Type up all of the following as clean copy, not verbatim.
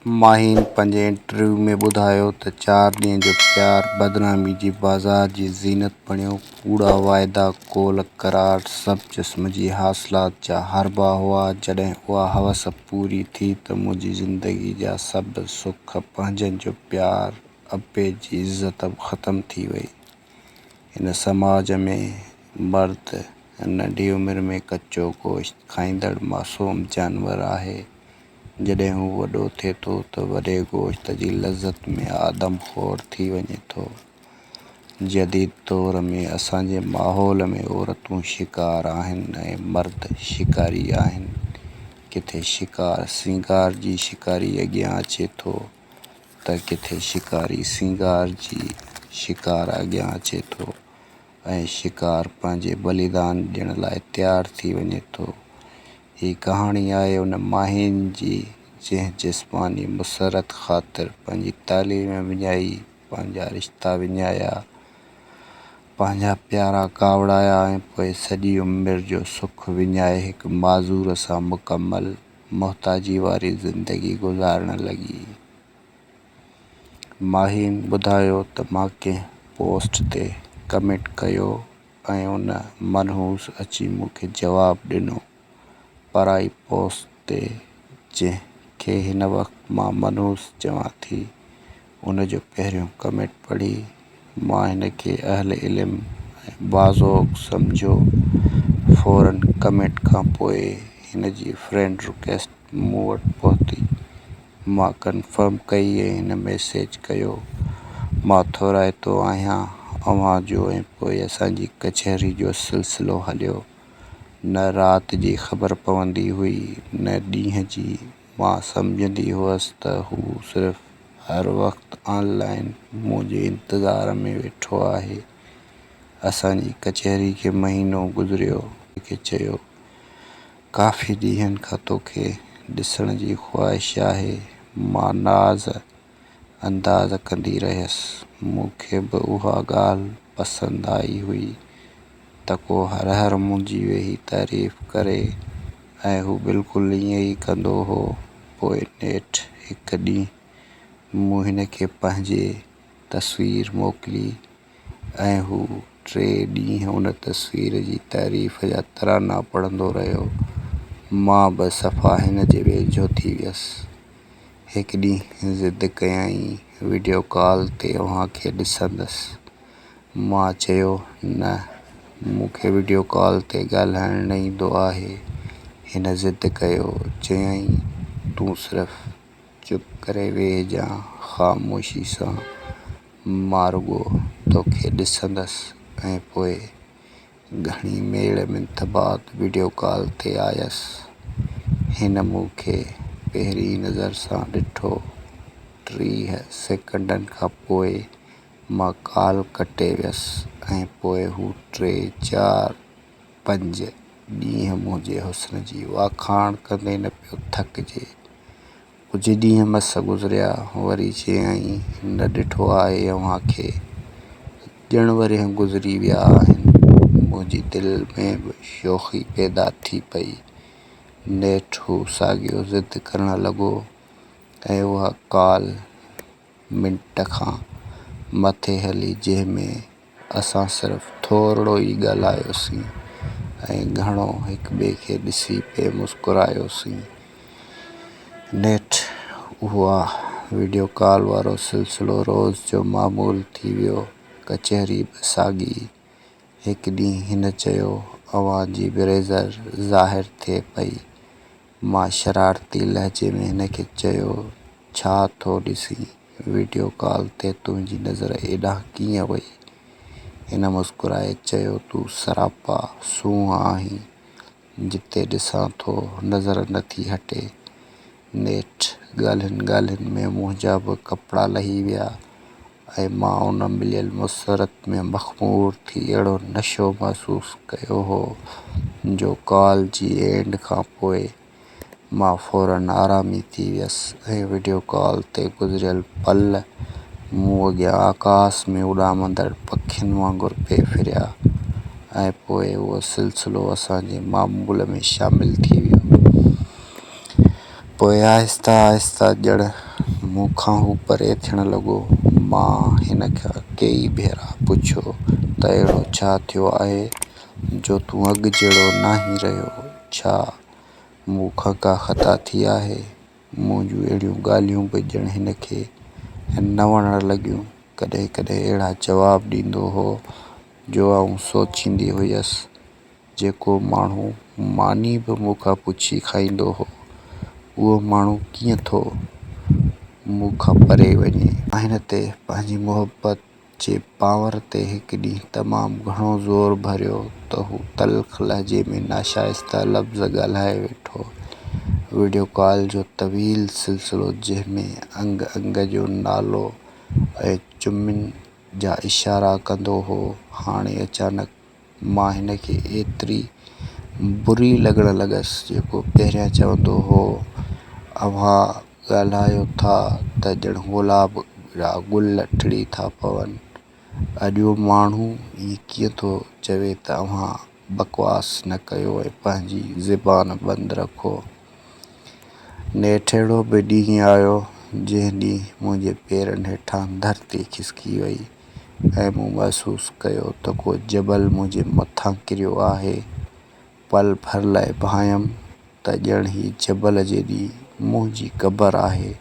ماهين پنهنجي انٽرويو ۾ ٻڌايو ته چار ڏينهن جو پيار بدنامي جي بازار جي زينت بڻيو، ڪوڙا واعدا، قول قرار سڀ جسم جي حاصلات جا حربا هئا، جڏهن اها هوس پوري ٿي ته منهنجي زندگي جا سڀ سک، پنهنجن جو پيار، ابي جي عزت به ختم ٿي وئي. هن سماج ۾ مرد ننڍي عمر ۾ ڪچو گوشت کائيندڙ معصوم جانور آهي. جڏهن هو وڏو ٿئي ٿو ته وڏي گوشت جي لذت ۾ آدم خور ٿي وڃي ٿو. جديد دور ۾ اسان جي ماحول ۾ عورتون شڪار آهن ۽ مرد شڪاري آهن. ڪٿي شڪار سينگار جي شڪاري اڳيان اچي ٿو ته ڪٿي شڪاري سينگار جي شڪار اڳيان اچي ٿو ۽ شڪار پنهنجي ٻليدان ڏيڻ لاء تيار ٿي وڃي ٿو. هي ڪهاڻي آهي ان ماهين جي جنهن جسماني مسرت خاطر پنهنجي تعليم وڃائي، پنهنجا رشتا وڃايا، پنهنجا پيارا ڪاوڙايا ۽ پوء سڄي عمر جو سک وڃائي هڪ معذور سان مڪمل محتاجي واري زندگي گذارڻ لڳي. ماهين ٻڌايو ته مان ڪنهن پوسٽ تي ڪمينٽ ڪيو ۽ ان منحوس اچي مون کي جواب ڏنو. پرائي پوسٽ تي جنهن کي هن وقت مان منحوس چوان ٿي، ان جو پهريون ڪمينٽ پڙهي مان هن کي اهل علم ۽ باذوق سمجهيو. فورن ڪمينٽ کان پوء هن جي فرينڊ رڪويسٽ مون وٽ پهتي. مان ڪنفرم ڪئي ۽ هن ميسيج ڪيو، مان ٿورائتو آهيان اوهان جو ۽ پوء اسان جي ڪچهري جو سلسلو هليو. نه رات جي خبر پوندي هئي نه ڏينهن جي. مان سمجهندي هئس ته هو صرف هر وقت آن لائين منهنجي انتظار ۾ ويٺو آهي. اسان جي ڪچهري کي مهينو گذريو. کي چيو. ڪافي ڏينهن کان توکي ڏسڻ جي خواهش آهي. مان ناز انداز ڪندي رهيس. مون کي به اها ڳالهه پسند آئي هئي ته ڪو هر هر منهنجي ويهي تعريف ڪري ۽ هو بلڪل ائين ئي ڪندو هو. پوء نيٺ هڪ ڏينهن مون هن کي پنهنجي تصوير موڪلي. ۽ هو ٽي ڏينهن ان تصوير جي تعريف جا ترانا پڙهندو رهيو. مان به صفا هن جي ويجهو ٿي ويس. هڪ ڏينهن ضد ڪيائين، وڊيو ڪال تي اوهان کي ڏسندس. مان چيو، نه، مون کي وڊيو ڪال تي ڳالهائڻ نه ايندو آهي. هن ضد ڪيو، چيائين، تون صرف چپ ڪري ويهجان خاموشي سان. مان رڳو توکي ڏسندس ۽ پوء گهڻي ميڙ منٿ بعد وڊيو ڪال تي آيس. هن مون کي پهرين نظر سان ڏٺو. 30 سيڪنڊن کان پوء مان ڪال ڪٽي ويس ۽ پوء هو ٽي چار پنج ڏينهن منهنجي حسن جي واکاڻ ڪندي نه پيو ٿڪجي. ڪجهه ڏينهن مس گذريا، وري چيائين، نه ڏٺو آهي اوهان کي، ڄڻ ورهيه گذري ويا آهن. منهنجي دل ۾ به شوخي پيدا ٿي پئي. نيٺ هو ساڳيو ضد ڪرڻ لڳو ۽ اها ڪال منٽ کان مٿي هلي، جنهن ۾ اسان صرف ٿورڙو ئي ڳالهايوسين ۽ گهڻو هڪٻئي کي ڏسي پئي مسڪرايوسين. نيٺ اها وڊيو ڪال وارو سلسلو روز جو معمول ٿي ويو. ڪچهري به ساڳي. هڪ ڏينهن هن چيو، اوهان جي بريزر ظاهر ٿئي پئي. مان شرارتي لهجي ۾ هن کي چيو، ڇا ٿو ڏسين؟ وڊيو ڪال تي تنهنجي نظر ايڏانهن ڪيئن وئي؟ هن مسڪرائي چيو، تون سراپا سونهن آهين، جتي ڏسان ٿو نظر نٿي هٽي. نيٺ ڳالهين ڳالهين ۾ منهنجا به ڪپڙا لهي ويا ۽ مان ان مليل مسرت ۾ مخمور ٿي اهڙو نشو محسوس ڪيو هو جو ڪال جي اينڊ کان پوء مان فورن آرامي ٿي ويس ۽ وڊيو ڪال تي گذريل پل مون اڳيان آڪاس ۾ اڏامندڙ پکين وانگر پئي ڦريا ۽ پوء اهو سلسلو اسان جي معمول ۾ شامل ٿي ويو. پوء آهستي آهستي ڄڻ مون کان هو پري ٿيڻ لڳو. مان هن کان ڪيئي ڀيرا پڇيو ته اهڙو ڇا ٿيو آهي جو تون اڳ جهڙو ناهين رهيو؟ ڇا مون کان ڪا خطا ٿي آهي؟ منهنجون اهڙيون ڳالهيون به ڄڻ هن کي نه وڻڻ لڳيون. ڪڏهن ڪڏهن اهڙا جواب ڏيندو هو جو آئون سوچيندي هيس، جيڪو ماڻهو ماني به مون کان پڇي کائيندو هو، اهو ماڻهو ڪيئن ٿو مون کان پري وڃي. مان هن تي پنهنجي محبت جي پاور تي هڪ ڏينهن تمام گهڻو زور ڀريو ته هو تلخ لهجي ۾ ناشائسته لفظ ڳالهائي ويٺو. وڊيو ڪال جو طويل سلسلو جنهن ۾ انگ انگ جو نالو ۽ چمين جا اشارا ڪندو هو، هاڻي اچانڪ مان هن کي ايتري بري لڳڻ لڳس، جيڪو پهريان چوندو هو، اوهان ڳالهايو ٿا ته ڄڻ گلاب جا گل ٽڙي ٿا پون. اڄ اهو ماڻهو ائين ڪيئن ٿو چوي ته اوهان بڪواس نه ڪيو ۽ پنهنجي زبان بند رکو. نيٺ اهڙو به ڏينهن آيو، جنهن ڏينهن منهنجي پيرن هيٺان ڌرتي کسڪي وئي. ۽ مون محسوس ڪيو ته ڪو جبل منهنجي مٿان ڪريو آهي. پل ڀر لاء ڀانئيم ته ڄڻ هي جبل جيڏي منهنجي قبر آهي.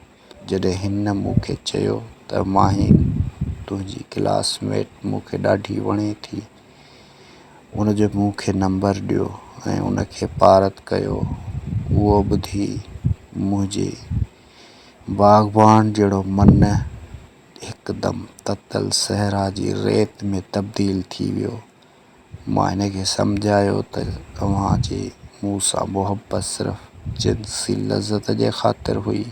جڏهن هن مون کي چيو ته ماهين تنهنجي ڪلاس ميٽ مون کي ڏاڍي وڻي ٿي، ان جو مون کي نمبر ڏيو ۽ ان کي پارت ڪيو. اهو ٻڌي منهنجي باغبان جهڙو من هڪدم تتل صحرا جي ريت ۾ تبديل ٿي ويو. مان هن کي سمجهايو ته اوهان جي مون سان محبت صرف جنسي لذت جي خاطر هئي.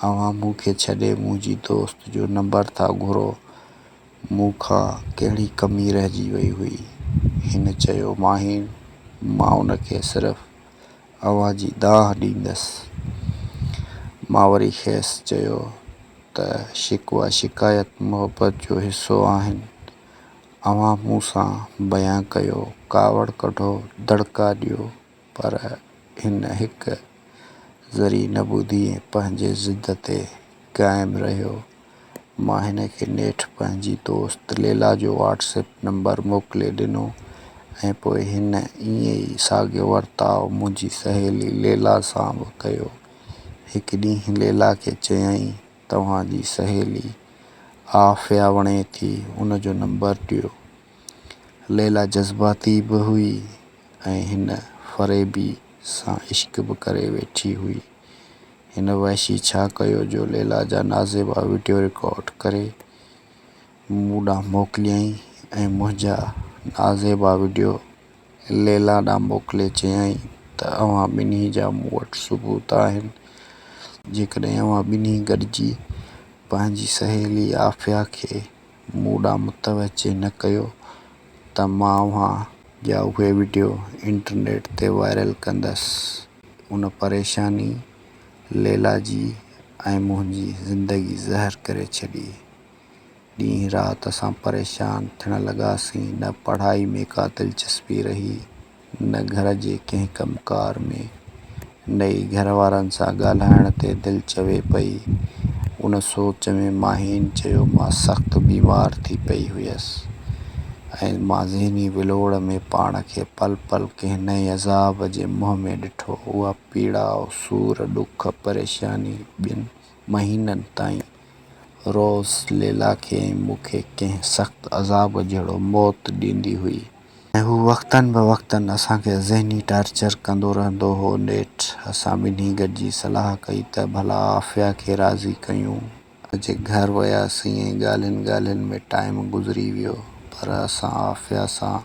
اوهان مون کي ڇڏي منهنجي دوست جو نمبر ٿا گهرو. مون کان ڪهڙي ڪمي رهجي وئي هئي؟ هن چيو ماهين، مان ان کي صرف اوهان جي دانهن ڏيندس. مان وري کيس چيو ته شڪوه شڪايت محبت جو حصو آهن. اوهان مون سان بيان ڪيو، ڪاوڙ ڪڍو، دڙڪا ڏيو، پر هن هڪ ذري نه ٻڌي ۽ پنهنجي ضد تي قائم رهيو. مان هن کي نيٺ پنهنجي دوست ليلا جو واٽس ايپ نمبر موڪلي ڏنو ۽ پوء هن ائين ئي ساڳيو ورتاء منهنجي سهيلي ليلا سان به ڪيو. هڪ ڏينهن ليلا کي چيائين، توهان جي سهيلي عافيه وڻي ٿي، ان جو نمبر ڏيو. ليلا جذباتي به هئي ۽ هن فريبي سان عشق به ڪري ويٺي هئي. هن وحشي ڇا ڪيو جو ليلا جا نازيبا وڊيو رڪارڊ ڪري مون ڏانهن موڪليائين ۽ منهنجا نازيبا وڊيو ليلا ڏانهن موڪلي چيائين ته اوهان ٻنهي جا مون وٽ ثبوت آهن، جيڪڏهن اوهان ٻنهي گڏجي پنهنجي سهيلي عافيه کي مون ڏانهن متوجه نه ڪيو ته مان اوهان جا اهي وڊيو انٽرنيٽ تي وائرل ڪندس. ان پريشاني ليلا جي ۽ منهنجي زندگي زهر ڪري ڇڏي. ڏينهن رات اسان پريشان ٿيڻ لڳاسين، نه پڙهائي ۾ ڪا دلچسپي رهي، نه گهر جي ڪنهن ڪم ڪار ۾، نه ئي گهر وارن سان ڳالهائڻ تي دل چوي پئي. ان سوچ ۾ ماهين چيو مان سخت بيمار ٿي پئي هيس ۽ مان ذهني ولوڙ ۾ پاڻ کي پل پل ڪنهن نئين عذاب جي منهن ۾ ڏٺو. اها پيڙاء، سور، ڏک، پريشاني ٻن مهينن تائين روز ليلا کي ۽ مون کي ڪنهن سخت عذاب جهڙو موت ڏيندي هئي. ۽ هو وقتاً بوقتاً اسان کي ذهني ٽارچر ڪندو رهندو هو. نيٺ اسان ٻنهي گڏجي صلاح ڪئي ته ڀلا عافيه کي راضي ڪيون. ان جي گهر وياسين ۽ ڳالهين ڳالهين ۾ ٽائيم گذري ويو پر اسان عافيه سان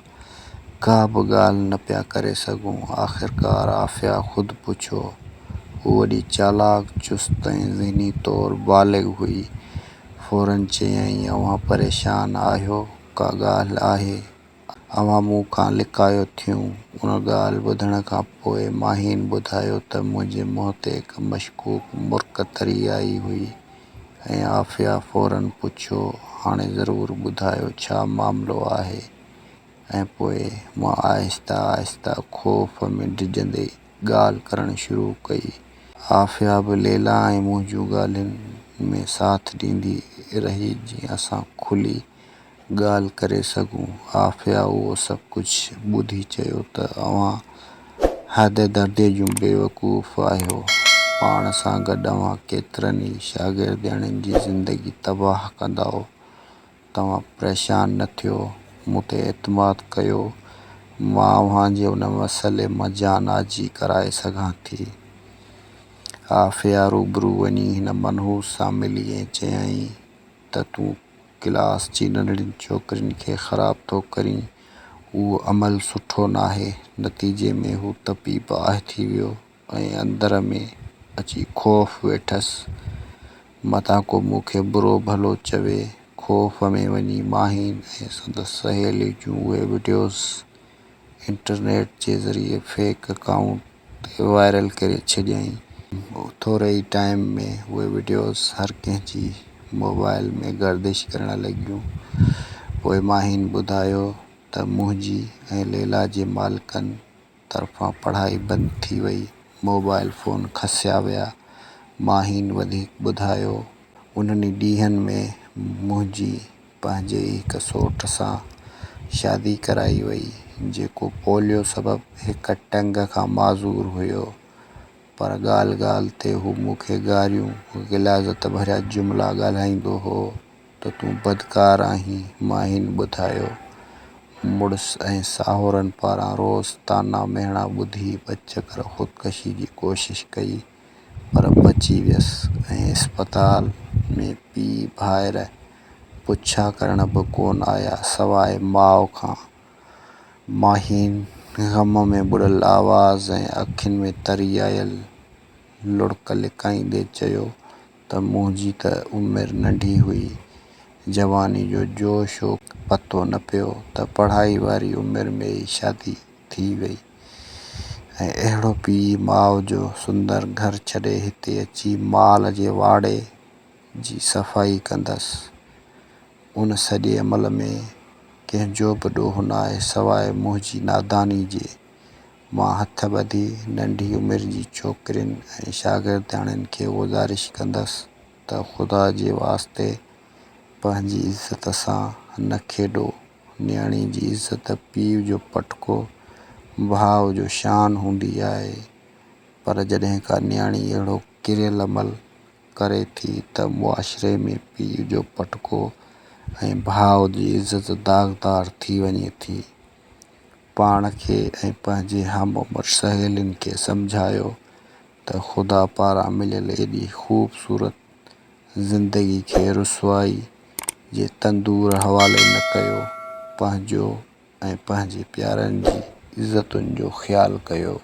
ڪا به ڳالهه نه پيا ڪري سگهون. آخرڪار عافيه خود پڇيو. هوء وڏي چالاڪ، چست ۽ ذهني طور بالغ هئي. فوراً چيائين، اوهان پريشان آهيو، ڪا ڳالهه آهي؟ اوهان مون کان لڪايو ٿيون. ان ڳالهه ٻڌڻ کان پوء ماهين ٻڌايو ته منهنجي منهن تي هڪ مشڪوڪ مرڪ تري آئي هئي ۽ عافيه فوراً پڇيو، هاڻي ضرور ٻڌايو ڇا معاملو آهي؟ ۽ پوء مان آهستي آهستي خوف ۾ ڊڄندي ڳالهه ڪرڻ شروع ڪئي. عافيه به ليلا ۽ منهنجون ڳالهين ۾ ساٿ ڏيندي رهي جيئن اسان کلي ڳالهه ڪري سگهون. عافيه اهو سڀ ڪجهه ٻڌي چيو ته اوهان حد درجي جون بيوقوف آهيو. پاڻ سان گڏ اوهان ڪيترن ئي شاگردياڻين جي زندگي تباهه ڪندؤ. توهان پريشان نه ٿيو، مون تي اعتماد ڪيو، مان اوهان جي ان مسئلي مان جان آجي ڪرائي سگهان ٿي. عافيه روبرو وڃي هن منحوس سان ملي ۽ چيائين ته تون ڪلاس جي ننڍڙين ڇوڪرين کي خراب ٿو ڪرين، اهو عمل سٺو ناهي. نتيجي ۾ هو تپي باهه ٿي ويو ۽ اندر ۾ اچي خوف ويٺس، متان ڪو مون کي برو ڀلو چوي. خوف ۾ وڃي ماهين ۽ سندس سهيلي جون اهي وڊيوز انٽرنيٽ جي ذريعي فيڪ اڪائونٽ تي وائرل ڪري ڇڏيائين. ٿوري ئي ٽائيم ۾ اهي وڊيوز هر ڪنهن جي موبائل ۾ گردش ڪرڻ لڳيون. پوء ماهين ٻڌايو ته منهنجي ۽ ليلا جي مالڪن طرفان پڙهائي بند ٿي وئي، موبائل فون کسيا ويا. ماهين وڌيڪ ٻڌايو، انهن ئي ڏينهن ۾ منهنجي پنهنجي ئي هڪ سوٽ سان شادي ڪرائي وئي، جيڪو پوليو سبب هڪ ٽنگ کان معذور هيو، پر ڳالهه ڳالهه تي هو مون کي گاريون، غلاظت ڀريا جملا ڳالهائيندو هو ته تون بدڪار آهين، ماهين ٻڌايو. مڙس ۽ ساهورن پاران روز طعنا مهڻا ٻڌي ٻه چڪر خودڪشي جي ڪوشش ڪئي پر بچي ويس ۽ اسپتال ۾ پيء ڀائر پڇا ڪرڻ به ڪونه آيا سواء ماء کان. ماهين غم ۾ ٻڏل آواز ۽ اکين ۾ تري آيل لڙڪ لڪائيندي چيو ته منهنجي ته عمر ننڍي هئي، جواني جو جوش هو، پتو نه پيو ته پڙهائي واري عمر ۾ ئي شادي ٿي وئي ۽ اهڙو پيء ماء جو سندر گهر ڇڏي هتي اچي مال جي واڙي جي صفائي ڪندس. ان سڄي عمل ۾ ڪنهن جو به ڏوهه ناهي سواء منهنجي ناداني جي. مان هٿ ٻڌي ننڍي عمر جي ڇوڪرين ۽ شاگردياڻين کي گذارش ڪندس ته خدا جي واسطي پنهنجي عزت سان نه کيڏو. نياڻي جي عزت پيء جو پٽڪو، ڀاء جو شان هوندي آهي، پر جڏهن ڪا نياڻي اهڙو ڪريل عمل ڪري ٿي ته معاشري ۾ پيء جو پٽڪو ۽ ڀاء جي عزت داغدار ٿي وڃي ٿي. پاڻ کي ۽ پنهنجي هم عمر سهيلين کي سمجهايو ته خدا پاران مليل ايڏي خوبصورت زندگي کي رسوائي جي تندور حوالي نه ڪيو، پنهنجو ۽ پنهنجي پيارن جي عزتن جو خيال ڪيو.